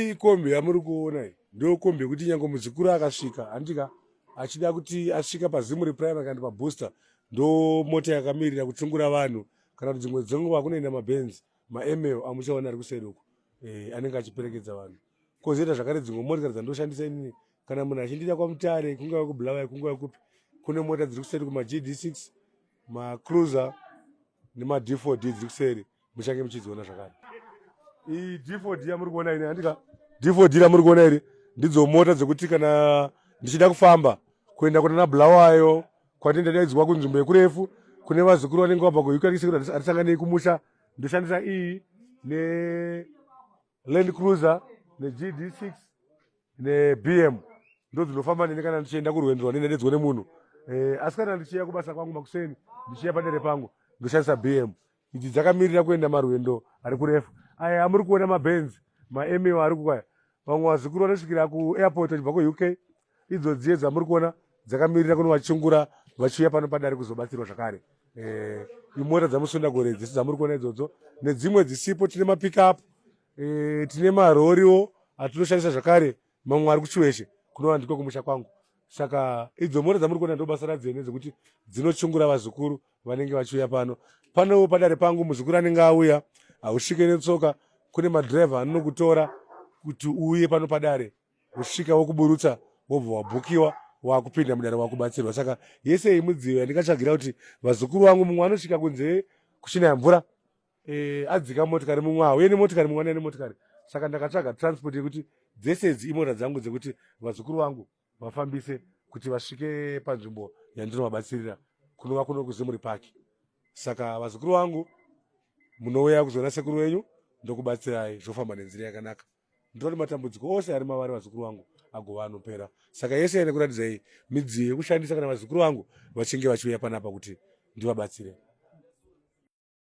Iyi kombi yamuri kuona iyi ndiyo kombi yekuti nyange muzukuru akasvika handika achida kuti asvika paZimuri Primary kana pabooster, ndo mota yakamirira kuchungura vanhu. Kana kuti dzimwe dzenguva kunoenda mabenzi maemel amuchaona ari kuseri uko, anenge achiperekedza vanhu. Kozoita zvakare dzimwe motikari dzandoshandisa inini kana munhu achindida kwaMutare, kungave kuBulawayo, kungave kupi, kune mota dziri kuseri kuma-GD6, macruiser nema-D4D dziri kuseri, muchange muchidziona zvakare. Iyi D4D yamuri kuona ini, handika D4D ramuri kuona iri, ndidzo mota dzekuti kana ndichida kufamba kuenda kunana Bulawayo kwandinenge ndadaidzwa kunzvimbo yekurefu, kune vazukuru vanenge vabva kuUK kuti atisanganei kumusha, ndoshandisa iyi neLand Cruiser neGD6 neBM, ndo dzinofamba neni kana ndichienda kurwendo rwandinenge ndadaidzwa nemunhu. Asi kana ndichiya kubasa kwangu makuseni, ndichiya padere pangu, ndoshandisa BM. Idzi dzakamirira kuenda marwendo ari kurefu. Aya amuri kuona mabenzi maemeo ari kukwaya, vamwe vazukuru vanosvikira kuairport vachibva kuUK, idzo dziye dzamuri kuona dzakamirira kunovachungura vachiuya pano padare kuzobatsirwa zvakare. Imota dzamusundagore dzese dzamuri kuona idzodzo nedzimwe dzisipo. Tine mapickup, tine maroriwo atinoshandisa zvakare, mamwe ari kuChiweshe kunova ndiko kumusha kwangu. Saka idzo mota dzamuri kuona ndo basa radzene dzekuti dzinochungura vazukuru vanenge vachiuya pano pano padare pangu. Muzukuru anenge auya, hausvike netsoka, kune madhiraivha anonokutora kuti uuye pano padare, usvika wokuburutsa, wobva wabhukiwa, wakupinda mudare, wakubatsirwa. Saka yese iyi mudziyo yandikatsvagira kuti vazukuru vangu, mumwe anosvika kunze kuchinaya mvura, adzika motikari, mumwe auye nemotikari, mumwe anouya nemotikari. Saka ndakatsvaga transport yekuti dzese idzi imota dzangu dzekuti vazukuru vangu vafambise kuti vasvike panzvimbo yandinovabatsirira, kunova kuno kuZimuri Park. Saka vazukuru vangu, munouya kuzoona sekuru wenyu, ndokubatsirai, zvofamba nenzira yakanaka. Ndinoti matambudziko ose ari mavari vazukuru vangu agova anopera. Saka yese yaine kuratidzai midziyo yekushandisa kana vazukuru vangu vachinge vachiuya panapa kuti ndivabatsire.